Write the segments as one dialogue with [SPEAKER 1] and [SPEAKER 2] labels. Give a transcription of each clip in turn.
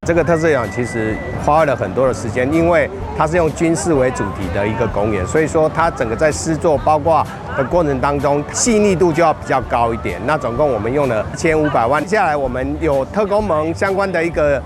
[SPEAKER 1] 這個特色園其實花了很多的時間，因為它是用軍事為主題的一個公園，所以說它整個在施作包括的過程當中，細膩度就要比較高一點。那總共我們用了1500萬，接下來我們有特工盟相關的一個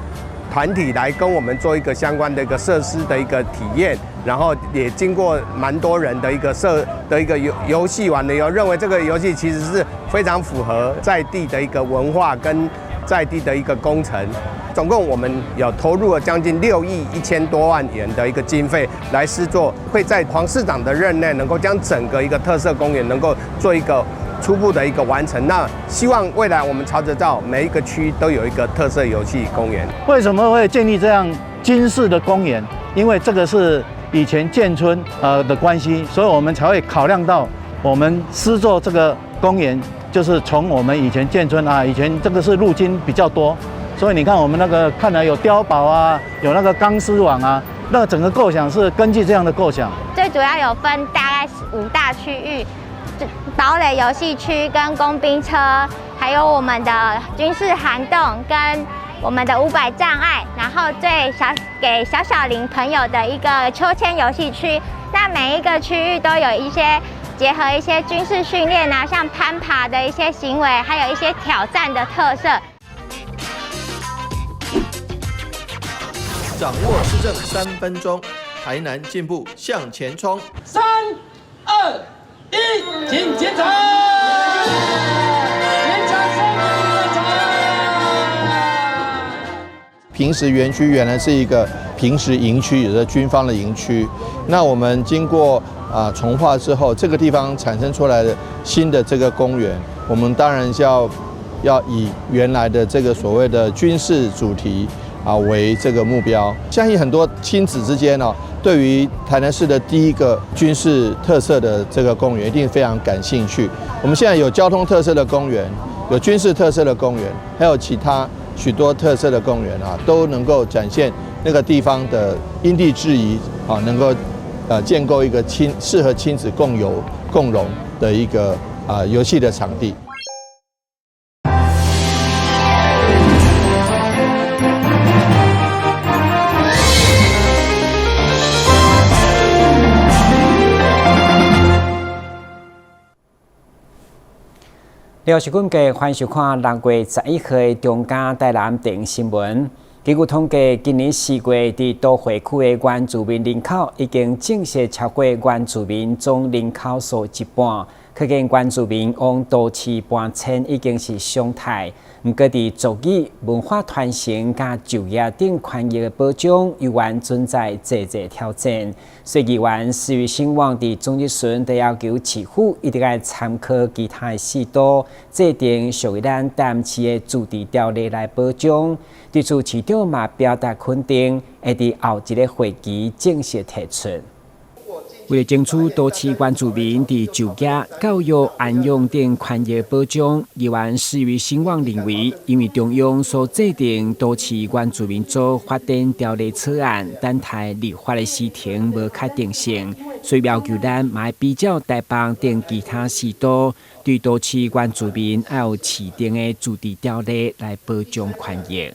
[SPEAKER 1] 團體來跟我們做一個相關的一個設施的一個體驗，然後也經過蠻多人的一個設的一個遊戲完了以後，認為這個遊戲其實是非常符合在地的一個文化跟在地的一個工程。總共我們有投入了將近6億1000多萬元的一個經費來施作，會在黃市長的任內能夠將整個一個特色公園能夠做一個初步的一個完成。那希望未來我們朝着到每一個區都有一個特色遊戲公園。
[SPEAKER 2] 為什麼會建立這樣軍事的公園？因為這個是以前眷村的關係，所以我們才會考量到我們施作這個公園，就是從我們以前眷村啊，以前這個是陸軍比較多。所以你看，我們那個看來有碉堡啊，有那個鋼絲網啊，那整個構想是根據這樣的構想。
[SPEAKER 3] 最主要有分大概5大區域，堡壘遊戲區跟工兵車，還有我們的軍事涵洞跟我們的500障礙，然後最小給小小齡朋友的一個秋千遊戲區。那每一個區域都有一些結合一些軍事訓練啊，像攀爬的一些行為，還有一些挑戰的特色。
[SPEAKER 4] 掌握市政3分鐘，台南進步向前衝。
[SPEAKER 5] 3、2、1，請檢查。檢查三，檢查。
[SPEAKER 4] 平石園區原來是一個平石營區，也是軍方的營區。那我們經過重劃之後，這個地方產生出來的新的這個公園，我們當然是要以原來的這個所謂的軍事主題為這個目標。相信很多親子之間呢，對於台南市的第一個軍事特色的這個公園，一定非常感興趣。我們現在有交通特色的公園，有軍事特色的公園，還有其他許多特色的公園啊，都能夠展現那個地方的因地制宜啊，能夠建構一個適合親子共遊共融的一個遊戲的場地。
[SPEAKER 6] 了是阮家歡迎收看6月11號的中嘉台南電新聞。根據統計，今年4月佇都會區的原住民人口已經正式超過原住民總人口數一半，可見原住民往都市搬遷已經是常態。毋過佇族語、文化傳承佮就業等權益的保障，猶原存在濟濟挑戰。所以議員施余興旺佇總質詢都要求市府一定愛參考其他的四都，制定屬於咱台南市的自治條例來保障。對此，市長嘛表達肯定，會佇後一個會期正式提出。為了爭取都市原住民佇就業、教育、安養等權益保障，議員施余興旺認為，因為中央所制定都市原住民族發展條例草案，等待立法的時程無確定性，所以要求咱嘛愛比照台北等其他市都，對都市原住民愛有市定的自治條例來保障權益。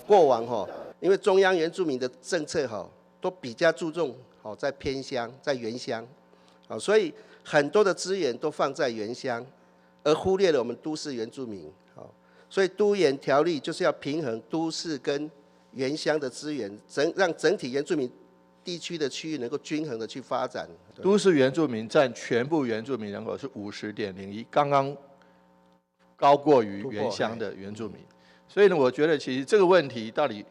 [SPEAKER 7] 過往吼，因為中央原住民的政策吼，都比較注重。在偏鄉，在原鄉，所以很多的資源都放在原鄉，而忽略了我們都市原住民。所以都原條例就是要平衡都市跟原鄉的資源，讓整體原住民地區的區域能夠均衡的去發展。
[SPEAKER 4] 都市原住民佔全部原住民人口是50.01，剛剛高過於原鄉的原住民。所以呢，我覺得其實這個問題到底。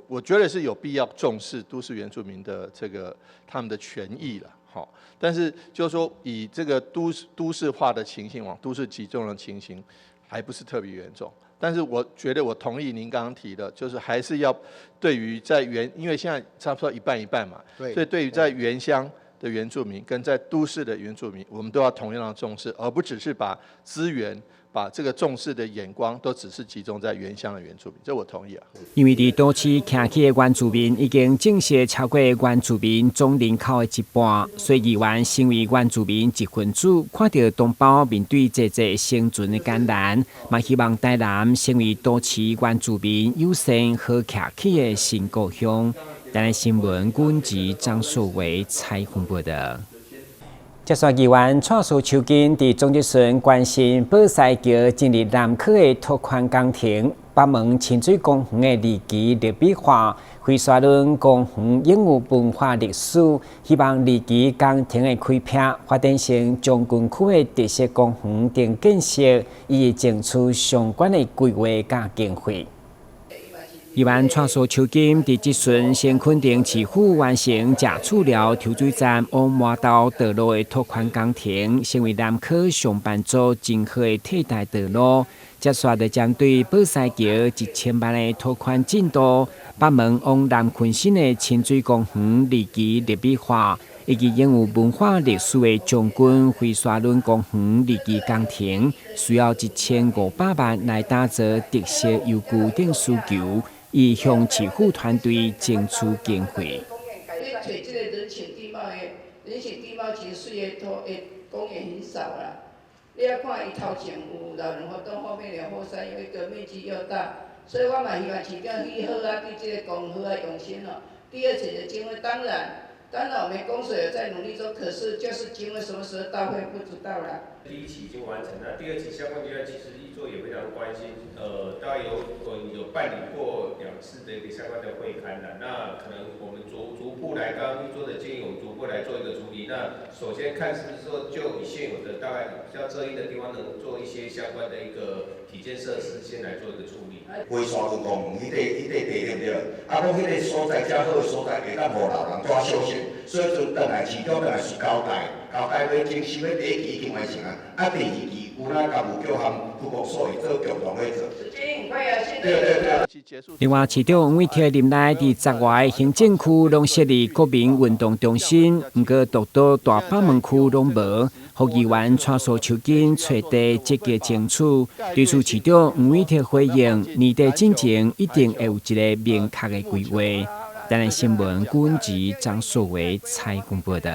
[SPEAKER 4] 我覺得是有必要重視都市原住民的這個他們的權益了，好，但是就是說以這個都市化的情形往都市集中的情形，還不是特別嚴重。但是我覺得我同意您剛剛提的，就是還是要對於在原，因為現在差不多一半一半嘛，所以對於在原鄉的原住民跟在都市的原住民，我們都要同樣的重視，而不只是把資源、把這個重視的眼光都只是集中在原鄉的原住民，這我同意啊。
[SPEAKER 6] 因為佇都市徛起的原住民已經正式超過原住民總人口的一半，所以議員身為原住民一分子，看著同胞面對濟濟生存的艱難，嘛希望台南成為都市原住民友善好徛起的新故鄉。台南新聞阮吉張淑維採訪報道。接續議員蔡蘇秋根佇總質詢關心寶獅橋進入南科的拓寬工程，北門親水公園的二期綠美化，飛沙崙公園擁有文化歷史，希望二期工程的開闢發展成將軍區的特色公園等建設，伊會爭取相關的規劃佮經費。議員蔡蘇秋金佇質詢先肯定市府完成食厝寮抽水站往麻豆道路的拓寬工程，成為南科上班族真好的替代道路。接續就針對寶獅橋1000萬的拓寬進度，北門往南崑新的親水公園二期綠美化，以及擁有文化歷史的將軍飛沙崙公園二期工程，需要1500萬來打造特色遊具等需求。伊向市府團隊爭取經費。
[SPEAKER 8] 你揣這個人情地貌的，人情地貌其實水的土的公園很少啦。你要看伊頭前有老人活動，後面有後山，有一個面積又大，所以我嘛希望市長去好啊，對這個公園好啊用心哦。第二層的經費，當然，當然我們公所有在努力做，可是就是經費什麼時候到會不知道啦。
[SPEAKER 9] 第一期已經完成了，第二期相關階段其實一座也非常關心，大概有辦理過2次的一個相關的會勘的，那可能我們逐步來，剛剛一座的建議，我們逐步來做一個處理。那首先看是不是說就以現有的大概比較遮陰的地方，能做一些相關的一個體建設施，先來做一個處理。
[SPEAKER 10] 飛沙崙公園彼塊彼塊地對毋對？啊，講彼個所在遮好的所在，會當予老人蹛休閒，所以陣轉來市長轉來是交代，交代欲徵收，第一期已經完成啊，啊，第二期有咱甲務局和區公所會做共同去做。對對對。
[SPEAKER 6] 另外，市長黃偉哲任內佇10外個行政區攏設立國民運動中心，毋過獨獨大北門區攏無。予議員蔡蘇秋根揣地積極爭取，對此市長黃偉哲回應：年底進前一定會有一個明確的規劃。台南新聞阮吉張淑維採訪報道。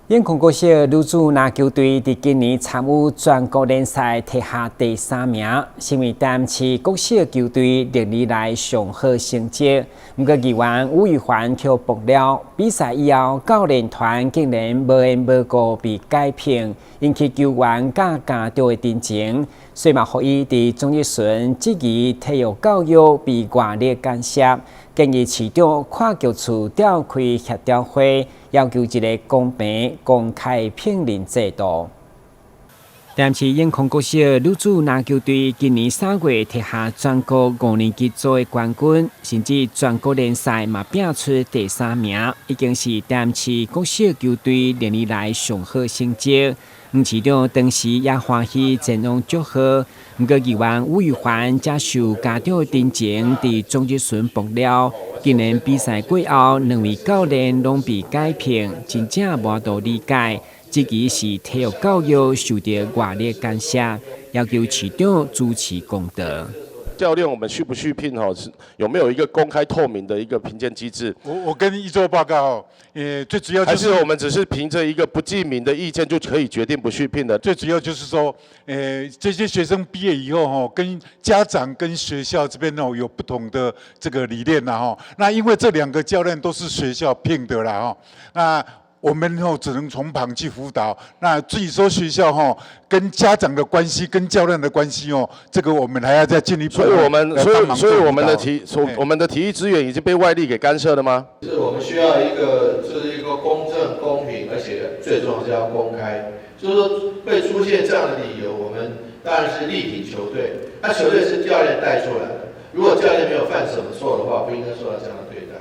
[SPEAKER 6] 永康國小女子籃球隊佇今年參與全國聯賽，摕下第三名，成為台南市國小球隊歷年來上好成績。毋過議員吳宇環卻爆料，比賽以後教練團竟然無緣無故被解聘，引起球員佮家長的陳情，所以嘛，予伊佇總質詢質疑體育教育被外力干涉，建議市長跨局處召開協調會，要求一個公平、公開聘任制度。台南市永康國小女子籃球隊今年3月摕下全國五年級組的冠軍，甚至全國聯賽嘛拼出第三名，已經是台南市國小球隊歷年來上好成績。吳市長當時也歡喜前往祝賀，毋過議員吳宇環則受家長的陳情，佇總質詢爆料，今年比賽過後，兩位教練攏被解聘，真正無法度理解，質疑是體育教育受著外力干涉，要求市長主持公道。
[SPEAKER 11] 教練，我們續不續聘？吼，是有沒有一個公開透明的一個評鑑機制？
[SPEAKER 12] 我跟一座報告哦，最主要
[SPEAKER 11] 還是我們只是憑着一個不記名的意見就可以決定不續聘的？
[SPEAKER 12] 最主要就是說，這些學生畢業以後，吼，跟家長跟學校這邊哦有不同的這個理念啦，吼。那因為這兩個教練都是學校聘的啦，吼，那我們吼只能從旁去輔導。那至於說學校吼跟家長的關係、跟教練的關係哦，這個我們還要再進一步。
[SPEAKER 11] 所以我們的體育資源已經被外力給干涉了嗎？
[SPEAKER 4] 是我們需要一個，就是一個公正、公平，而且最重要是要公開。就是說會出現這樣的理由，我們當然是力挺球隊。那球隊是教練帶出來的，如果教練沒有犯什麼錯的話，不應該受到這樣的對待。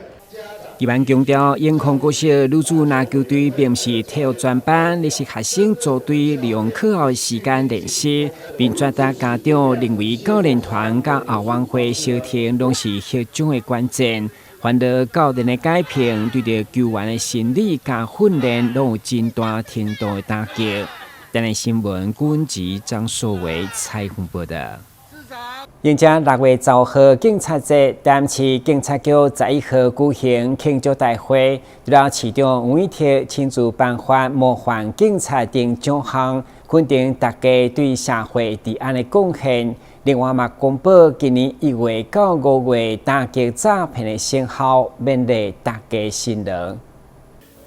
[SPEAKER 6] 議員強調，永康國小女子籃球隊並毋是體育專班，而是學生組隊利用課後時間練習，並轉達家長認為教練團佮後援會相挺攏是彼種的關鍵。煩惱教練的解聘對著球員的心理佮訓練攏有真大程度的打擊。台南新聞軍籍張碩偉採訪報道。迎接6月10號警察節，台南市警察局11號舉行慶祝大會，除了市長黃偉哲親自頒發模範警察等獎項，肯定大家對社會治安的貢獻。另外嘛，公布今年1月到5月打擊詐騙的成效，勉勵大家辛勞。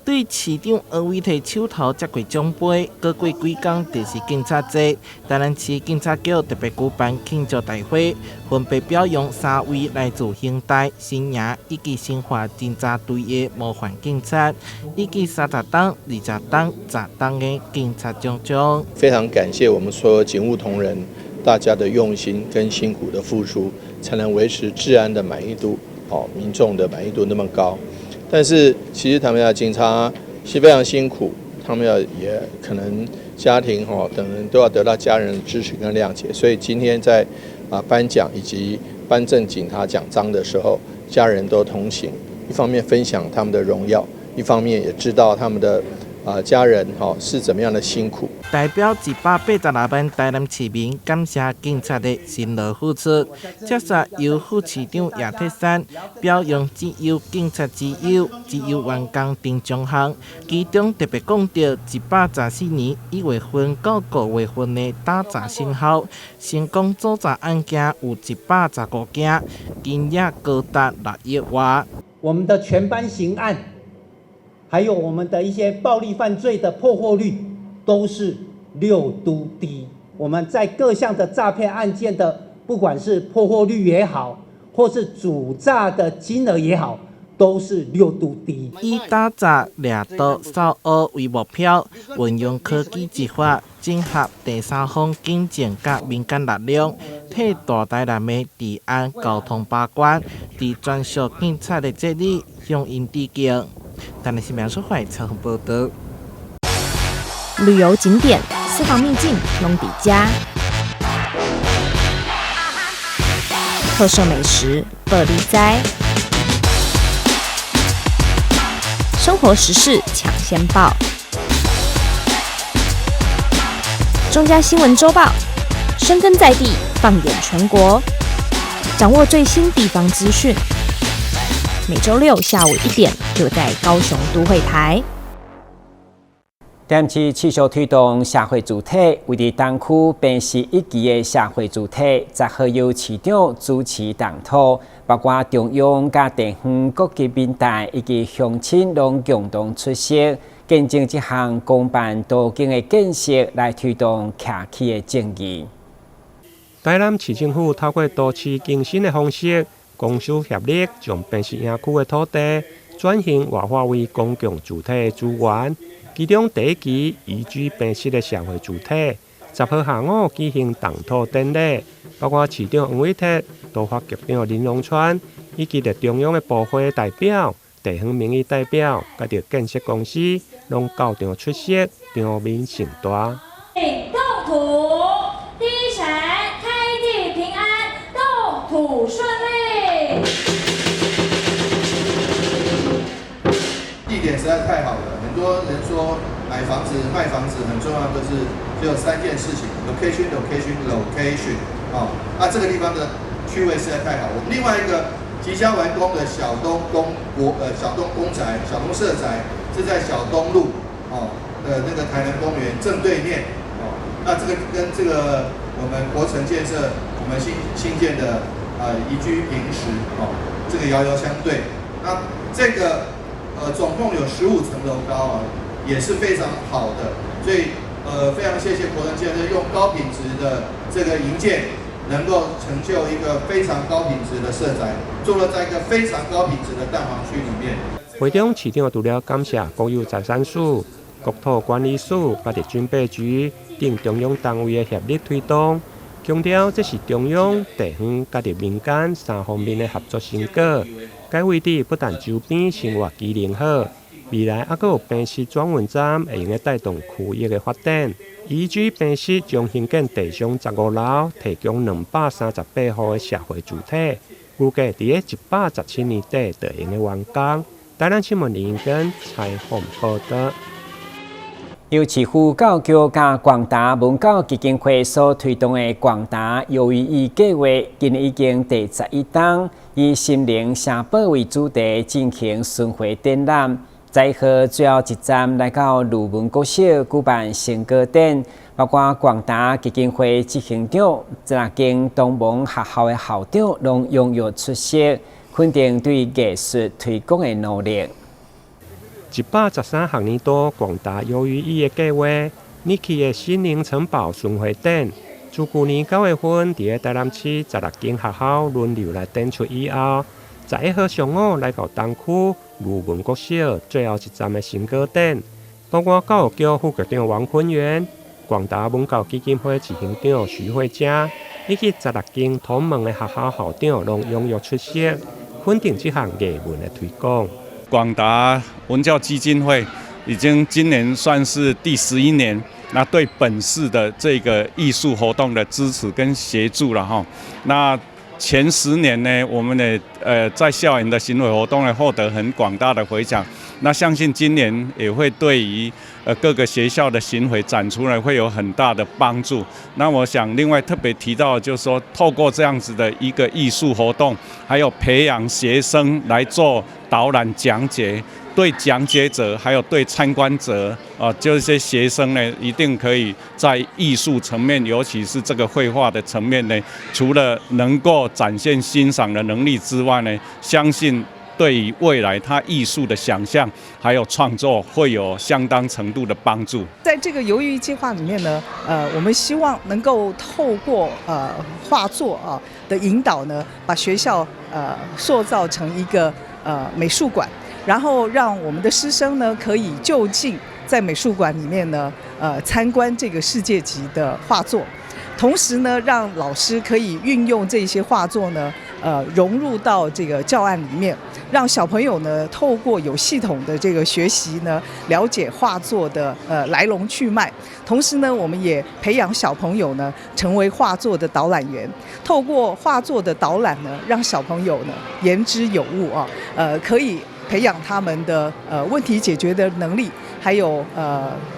[SPEAKER 13] 對市長黃偉哲手頭接過獎盃，閣過幾工就是警察節。台南市警察局特別舉辦慶祝大會，分別表揚三位來自興大、新營以及新化偵查隊的模範警察，以及30冬、20冬、10冬的警察獎章。
[SPEAKER 4] 非常感謝我們所有警務同仁大家的用心跟辛苦的付出，才能維持治安的滿意度，哦，民眾的滿意度那麼高。但是其實他們要警察是非常辛苦，他們要也可能家庭哈等人都要得到家人的支持跟諒解，所以今天在頒獎以及頒贈警察獎章的時候，家人都同行，一方面分享他們的榮耀，一方面也知道他們的家人哈是怎麼樣的辛苦。
[SPEAKER 13] 代表186萬台南市民感謝警察的辛勞付出。接續由副市長葉鐵珊表揚資優警察之優、資優員工等獎項，其中特別講到114年1月份到5月份的打詐成效，成功阻詐案件有115件，金額高達6億外。
[SPEAKER 14] 我們的全班刑案，還有我們的一些暴力犯罪的破獲率都是6都低。我們在各項的詐騙案件的，不管是破獲率也好，或是主詐的金額也好，都是6都低。
[SPEAKER 13] 以打詐、掠盜、掃倭為目標，運用科技執法，整合第三方警政佮民間力量，替大台南的治安交通把關，佇專屬警察的節日向𪜶致敬。台南新聞蘇懷採訪報道。
[SPEAKER 15] 旅遊景點、私房秘境攏佇遮，特色美食報你知，生活時事搶先報，中嘉新聞週報，深耕在地，放眼全國，掌握最新地方資訊。每週六下午1點，就在高雄都會台。
[SPEAKER 6] 台南市持續推動社會住宅，位佇東區平實一期的社會住宅，10號由市長主持動土，包括中央佮地方各級民代以及鄉親攏共同出席，見證這項公辦都更的建設，來推動徛起的正義。
[SPEAKER 16] 台南市政府透過都市更新的方式，公私協力，將平實營區的土地轉型活化為公共住宅的資源。其中第一期宜居平實的社會住宅，10號下午舉行動土典禮，包括市長黃偉哲、都發局長林榮川，以及中央的部會代表、地方民意代表，佮著建設公司，攏到場出席，場面盛大。
[SPEAKER 17] 動土，第一閃，開地平安，動土順利。
[SPEAKER 4] 地點實在太好了。很多人說買房子、賣房子很重要，就是只有3件事情：location、location、location。哦，那這個地方的區位實在太好。我們另外一個即將完工的小東公國小東公宅、小東社宅是在小東路哦的那個台南公園正對面哦。那這個跟這個我們國城建設我們新建的宜居平實哦，這個遙遙相對。那這個。總共有15層樓高啊，也是非常好的，所以非常謝謝國城建設用高品質的這個營建，能夠成就一個非常高品質的社宅，坐落在一個非常高品質的蛋黃區裡面。
[SPEAKER 16] 會中市長除了感謝國有財產署、國土管理署、佮軍備局等中央單位的協力推動，強調這是中央、地方佮民間三方面的合作成果。該位置不但周邊生活機能好，未來猶閣有平實轉運站會用得帶動區域的發展。宜居平實將興建地上15樓，提供238戶的社會住宅，預計佇咧117年底就會用得完工。台南新聞林根採訪報道。
[SPEAKER 6] 由市府教育局佮廣達文教基金會所推動的廣達遊藝計劃，今年已經第11冬，以心靈城堡為主題進行巡迴展覽。11號最後一站來到鷺門國小舉辦成果展，包括廣達基金會執行長、16間同盟學校的校長攏踴躍出席，肯定對藝術推廣的努力。
[SPEAKER 16] 113學年度廣達遊藝的計劃，Niki 的心靈城堡巡迴展，自舊年9月份佇咧台南市16間學校輪流來展出以後，11號上午來到東區鷺門國小最後一站的成果展，包括教育局副局長王坤元、廣達文教基金會執行長徐慧嘉，以及16間同盟的學校校長攏踴躍出席，肯定這項藝文的推廣。
[SPEAKER 18] 廣達文教基金會已經今年算是第11年，那對本市的這個藝術活動的支持跟協助了哈。那前10年呢，我們的在校園的巡迴活動呢獲得很廣大的迴響。那相信今年也會對於各個學校的巡迴展出呢會有很大的幫助。那我想另外特別提到，就是說透過這樣子的一個藝術活動，還有培養學生來做導覽講解，對講解者還有對參觀者啊，這些學生呢，一定可以在藝術層面，尤其是這個繪畫的層面呢，除了能夠展現欣賞的能力之外呢，相信對於未來他藝術的想象還有創作會有相當程度的幫助。
[SPEAKER 19] 在這個遊藝計劃裡面呢，我們希望能夠透過畫作啊的引導呢，把學校塑造成一個美術館，然後讓我們的師生呢可以就近在美術館裡面呢，參觀這個世界級的畫作，同時呢，讓老師可以運用這些畫作呢，融入到這個教案裡面，讓小朋友呢透過有系統的這個學習呢，了解畫作的來龍去脈。同時呢，我們也培養小朋友呢成為畫作的導覽員，透過畫作的導覽呢，讓小朋友呢言之有物啊，可以培養他們的問題解決的能力，還有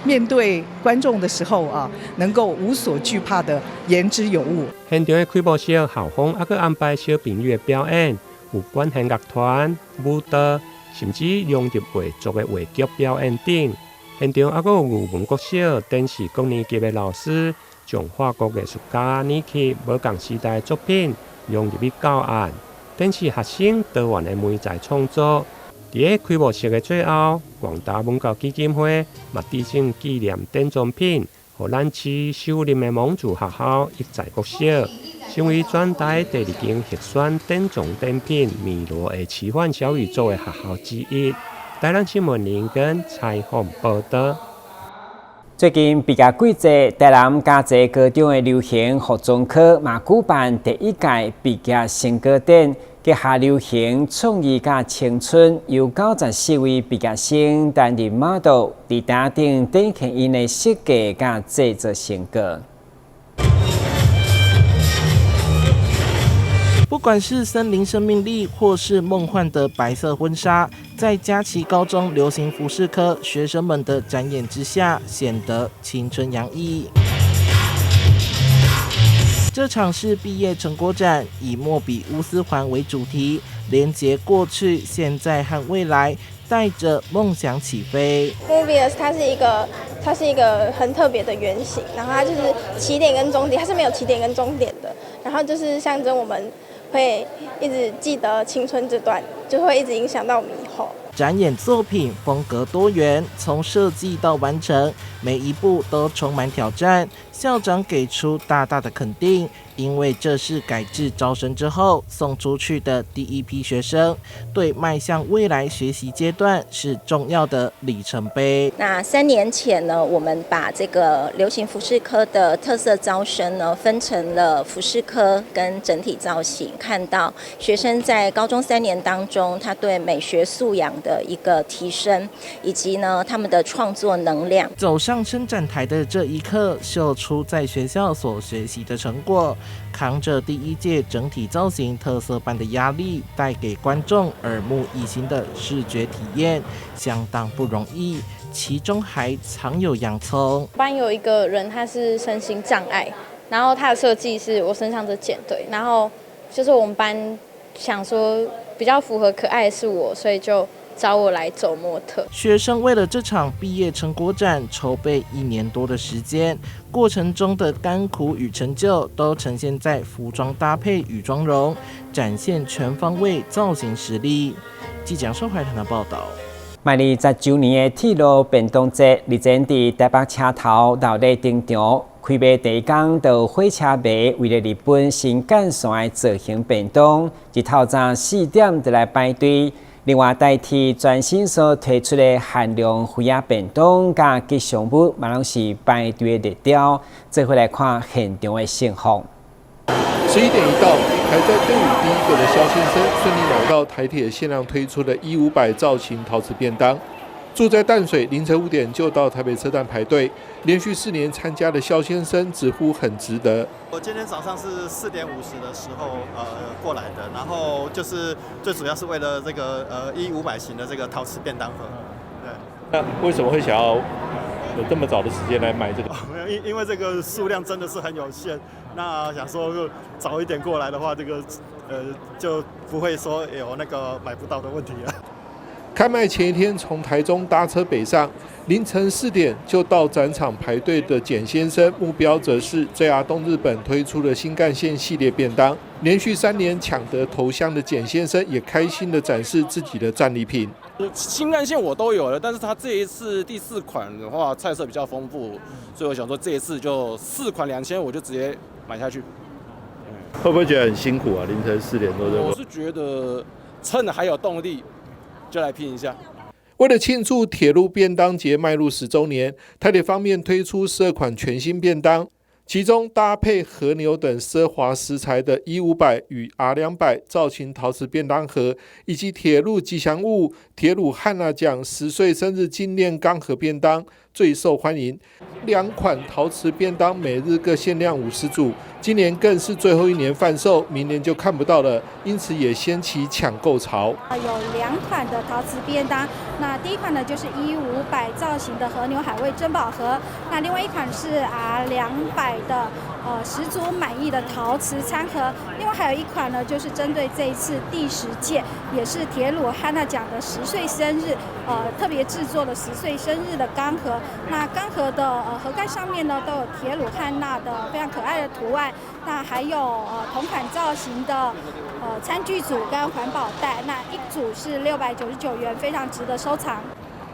[SPEAKER 19] 面對觀眾的時候啊，能夠無所懼怕的言之有物。
[SPEAKER 16] 現場的開幕式，校方猶閣安排小朋友的表演，有管弦樂團、舞蹈，甚至融入畫作的話劇表演等。現場猶閣有鷺門國小展示高年級的老師，將法國藝術家尼基無仝時代的作品融入去教案，展示學生多元的媒材創作。佇咧開幕式的最後，廣達文教基金會嘛致贈紀念典藏品，予咱市首任的蒙自學校育才國小，成為全台第二間獲選典藏展品《米羅的奇幻小宇宙》的學校之一。台南新聞林根採訪報道。
[SPEAKER 6] 最近畢業季節，台南嘉澤高中的流行服裝科嘛舉辦第一屆畢業成果展，結合流行創意佮青春，由94位畢業生擔任 model，佇台頂展現𪜶的設計佮製作成果。
[SPEAKER 13] 不管是森林生命力，或是夢幻的白色婚紗，在嘉琪高中流行服飾科學生們的展演之下，顯得青春洋溢。這場是畢業成果展，以莫比烏斯環為主題，連接過去、現在和未來，帶着夢想起飛。
[SPEAKER 20] Mobius 它是一個很特別的圓形，然後它就是起點跟終點，它是沒有起點跟終點的，然後就是象徵我們會一直記得青春這段，就會一直影響到我們以後。
[SPEAKER 13] 展演作品風格多元，從設計到完成，每一步都充滿挑戰。校長給出大大的肯定，因為這是改制招生之後送出去的第一批學生，對邁向未來學習階段是重要的里程碑。
[SPEAKER 21] 那3年前呢，我們把這個流行服飾科的特色招生呢，分成了服飾科跟整體造型，看到學生在高中3年當中，他對美學素養的一個提升，以及呢他們的創作能量。
[SPEAKER 13] 走上伸展台的這一刻，秀出在學校所學習的成果。扛着第一屆整體造型特色班的壓力，帶給觀眾耳目一新的視覺體驗，相當不容易。其中還藏有洋蔥。
[SPEAKER 1] 班有一個人他是身心障礙，然後他的設計是我身上這件，對，然後就是我們班想說比較符合可愛的是我，所以就找我來走模特。
[SPEAKER 13] 學生為了這場畢業成果展籌備一年多的時間，過程中的甘苦與成就都呈現在服裝搭配與妝容，展現全方位造型實力。記者收懷台的報道。
[SPEAKER 6] 邁入10周年的鐵路便當節，日前佇台北車頭熱鬧登場。開賣第一工，就火車迷為了日本新幹線的造型便當，一透早4點就來排隊。另外，台鐵全新所推出的限量飛仔便當佮吉祥物，嘛攏是排隊的熱潮。做伙來看現場的盛況。
[SPEAKER 22] 11點一到，排在隊伍第一個的蕭先生順利買到台鐵限量推出的E500造型陶瓷便當。住在淡水，凌晨5點就到台北車站排隊，連續4年參加的蕭先生直呼很值得。
[SPEAKER 23] 我今天早上是4點50的時候過來的，然後就是最主要是為了這個E500型的這個陶瓷便當盒。對。
[SPEAKER 22] 那為什麼會想要有這麼早的時間來買這個？
[SPEAKER 23] 沒有，因為這個數量真的是很有限，那想說早一點過來的話，這個就不會說有那個買不到的問題了。
[SPEAKER 22] 開賣前一天，從台中搭車北上，凌晨4點就到展場排隊的簡先生，目標則是 JR 東日本推出的新幹線系列便當。連續3年搶得頭香的簡先生，也開心地展示自己的戰利品。
[SPEAKER 24] 新幹線我都有了，但是他這一次第四款的話，菜色比較豐富，所以我想說這一次就四款2000，我就直接買下去。
[SPEAKER 22] 會不會覺得很辛苦啊？凌晨4點多就？
[SPEAKER 24] 我是覺得趁還有動力，就來拼一下。
[SPEAKER 22] 為了慶祝鐵路便當節邁入10週年，台鐵方面推出12款全新便當，其中搭配和牛等奢華食材的 E500與 R200造型陶瓷便當盒，以及鐵路吉祥物鐵魯漢娜獎10歲生日紀念鋼盒便當最受歡迎。兩款陶瓷便當每日各限量50組，今年更是最後一年販售，明年就看不到了，因此也掀起搶購潮。
[SPEAKER 25] 有兩款的陶瓷便當，那第一款呢就是 E500造型的和牛海味珍寶盒，那另外一款是 R200的十足滿意的陶瓷餐盒，另外還有一款呢就是針對這一次第10屆，也是鐵魯漢娜獎的10歲生日，特別製作的10歲生日的鋼盒。那鋼盒的盒蓋上面呢都有鐵魯漢娜的非常可愛的圖案，那還有同款造型的餐具組跟環保袋，那一組是699元，非常值得收藏。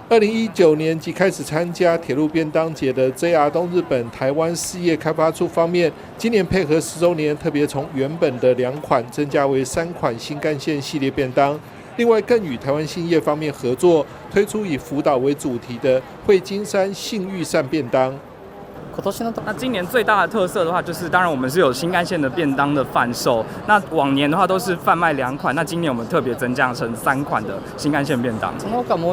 [SPEAKER 22] 2019年即開始參加鐵路便當節的 JR 東日本台灣事業開發處方面，今年配合10週年，特別從原本的兩款增加為三款新幹線系列便當。另外，更與台灣信業方面合作，推出以福島為主題的會金山信玉膳便當。
[SPEAKER 26] 那今年最大的特色的話，就是當然我們是有新幹線的便當的販售。那往年的話都是販賣兩款，那今年我們特別增加成三款的新幹線便當。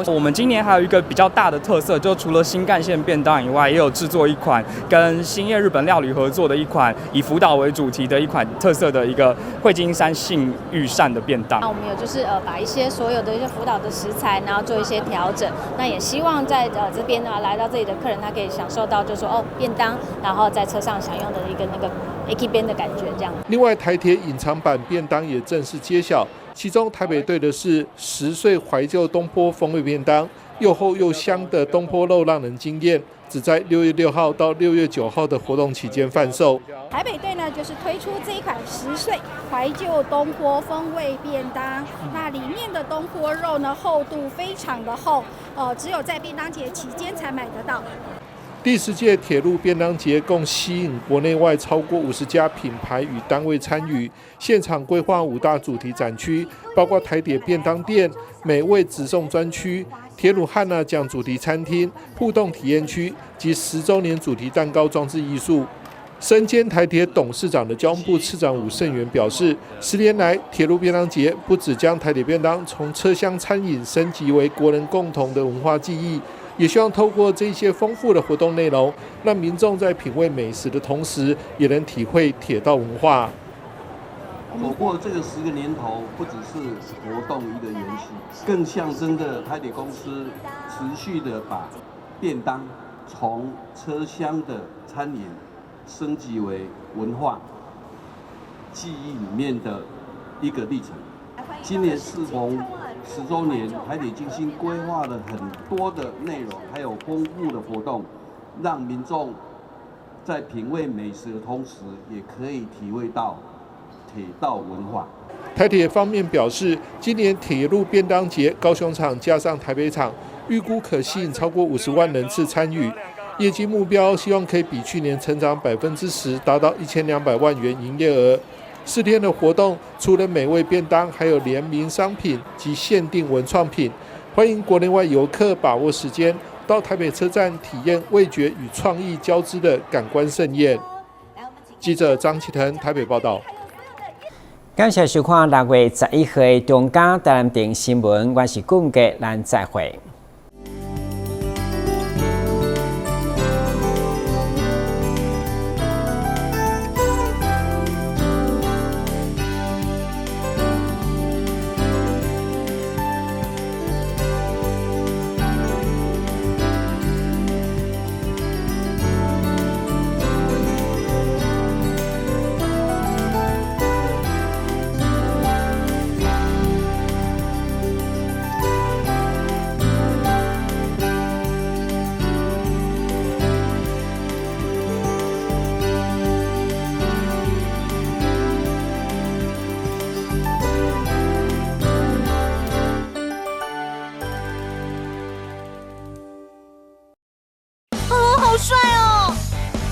[SPEAKER 26] 我們今年還有一個比較大的特色，就除了新幹線便當以外，也有製作一款跟興業日本料理合作的一款以福島為主題的一款特色的一個會金山信玉膳的便當。
[SPEAKER 27] 那我們有就是把一些所有的一些福島的食材，然後做一些調整。那也希望在這邊呢來到這裡的客人，他可以享受到就是說哦便當，然後在車上享用的一個那個駅弁的感覺，這樣。
[SPEAKER 22] 另外，台鐵隱藏版便當也正式揭曉，其中台北隊的是10歲懷舊東坡風味便當，又厚又香的東坡肉讓人驚豔，只在6月6號到6月9號的活動期間販售。
[SPEAKER 25] 台北隊呢，就是推出這一款10歲懷舊東坡風味便當，那裡面的東坡肉呢，厚度非常的厚，只有在便當節期間才買得到。
[SPEAKER 22] 第10屆鐵路便當節共吸引國內外超過50家品牌與單位參與，現場規劃五大主題展區，包括台鐵便當店、美味直送專區、鐵魯漢娜獎主題餐廳、互動體驗區及10週年主題蛋糕裝置藝術。身兼台鐵董事長的交通部次長伍勝元表示，10年來，鐵路便當節不只將台鐵便當從車廂餐飲升級為國人共同的文化記憶，也希望透过这些丰富的活动内容，让民众在品味美食的同时，也能体会铁道文化。
[SPEAKER 2] 走过这个10个年头，不只是活动一个延续，更象征着台铁公司持续的把便当从车厢的餐饮升级为文化记忆里面的一个历程。今年适逢10周年，台铁精心规划了很多的内容，还有丰富的活动，让民众在品味美食的同时，也可以体会到铁道文化。
[SPEAKER 22] 台铁方面表示，今年铁路便当节高雄场加上台北场，预估可吸引超过50万人次参与。业绩目标希望可以比去年成长10%，达到1200万元营业额。4天的活动，除了美味便当，还有联名商品及限定文创品，欢迎国内外游客把握时间到台北车站体验味觉与创意交织的感官盛宴。记者张启腾台北报道。
[SPEAKER 6] 感谢收看6月11号的中嘉台南电新闻，我是顾杰，咱再会。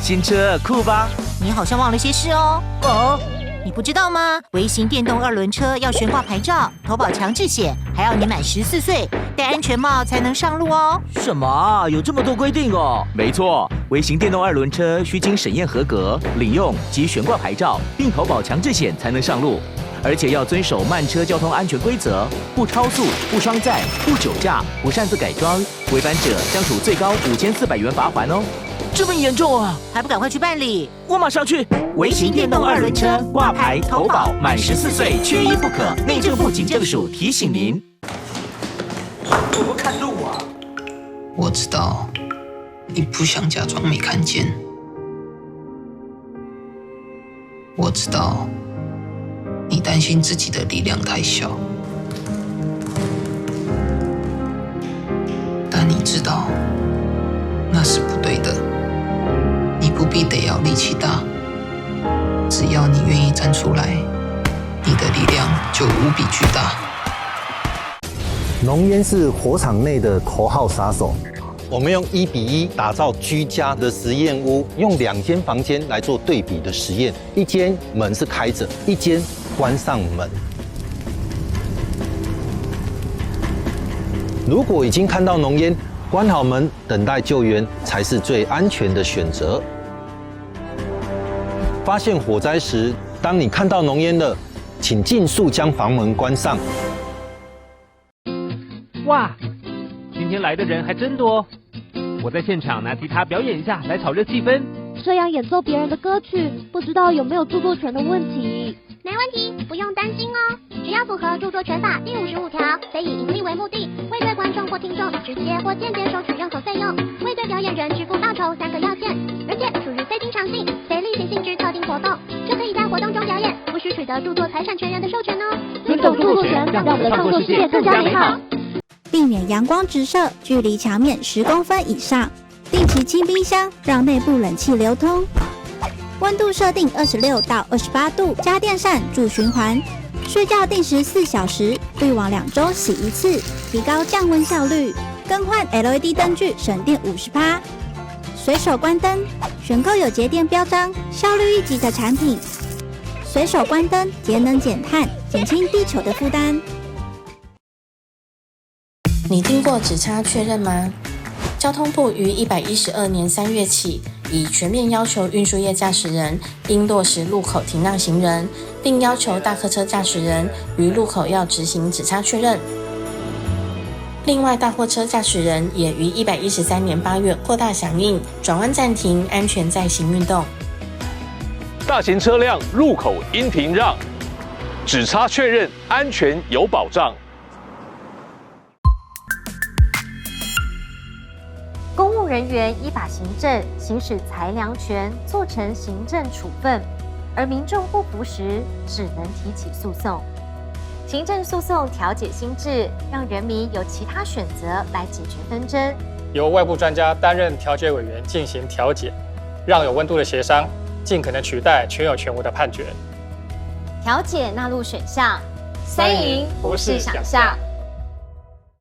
[SPEAKER 3] 新车酷吧？
[SPEAKER 5] 你好像忘了些事哦。哦，你不知道吗？微型电动二轮车要悬挂牌照、投保强制险，还要你满14岁，戴安全帽才能上路哦。
[SPEAKER 3] 什么？有这么多规定哦？没错，微型电动二轮车需经审验合格、领用及悬挂牌照，并投保强制险才能上路，而且要遵守慢车交通安全规则，不超速、不双载、不酒驾、不擅自改装，违反者将处最高5400元罚锾哦。这么严重啊！
[SPEAKER 5] 还不赶快去办理？
[SPEAKER 3] 我马上去。微型电动二轮车挂牌投保，满14岁缺一不可。内政部警政署提醒您。我不看路啊！
[SPEAKER 7] 我知道你不想假装没看见，我知道你担心自己的力量太小，但你知道那是不对的。你不必得要力气大，只要你愿意站出来，你的力量就无比巨大。
[SPEAKER 8] 浓烟是火场内的头号杀手。我们用1:1打造居家的实验屋，用2间房间来做对比的实验，一间门是开着，一间关上门。如果已经看到浓烟，关好门，等待救援才是最安全的选择。发现火灾时，当你看到浓烟了，请尽速将房门关上。
[SPEAKER 9] 哇，今天来的人还真多！我在现场拿吉他表演一下，来炒热气氛。
[SPEAKER 10] 这样演奏别人的歌曲，不知道有没有著作权的问题？
[SPEAKER 28] 没问题，不用担心哦。只要符合著作权法第55条，非以盈利为目的，未对观众或听众直接或间接收取任何费用，未对表演人支付报酬3个要件，而且属于非经常性、非例行性质特定活动，就可以在活动中表演，不需取得著作财产权人的授权哦。
[SPEAKER 10] 尊重著作权，让我们的创作世界更加美好。
[SPEAKER 29] 避免阳光直射，距离墙面10公分以上。定期清冰箱，让内部冷气流通。温度设定26到28度，加电扇助循环。睡觉定时4小时，滤网2周洗1次，提高降温效率。更换 LED 灯具，省电50%。随手关灯，选购有节电标章、效率一级的产品。随手关灯，节能减碳，减轻地球的负担。
[SPEAKER 30] 你听过指差确认吗？交通部于112年3月起，已全面要求运输业驾驶人应落实路口停让行人，并要求大客车驾驶人于路口要执行指差确认。另外，大货车驾驶人也于113年8月扩大响应转弯暂停、安全再行运动。
[SPEAKER 4] 大型车辆路口应停让，指差确认安全有保障。
[SPEAKER 11] 公务人员依法行政，行使裁量权，做成行政处分，而民众不服时，只能提起诉讼。行政诉讼调解新制，让人民有其他选择来解决纷争。
[SPEAKER 12] 由外部专家担任调解委员进行调解，让有温度的协商尽可能取代全有全无的判决。
[SPEAKER 11] 调解纳入选项，三赢不是想象。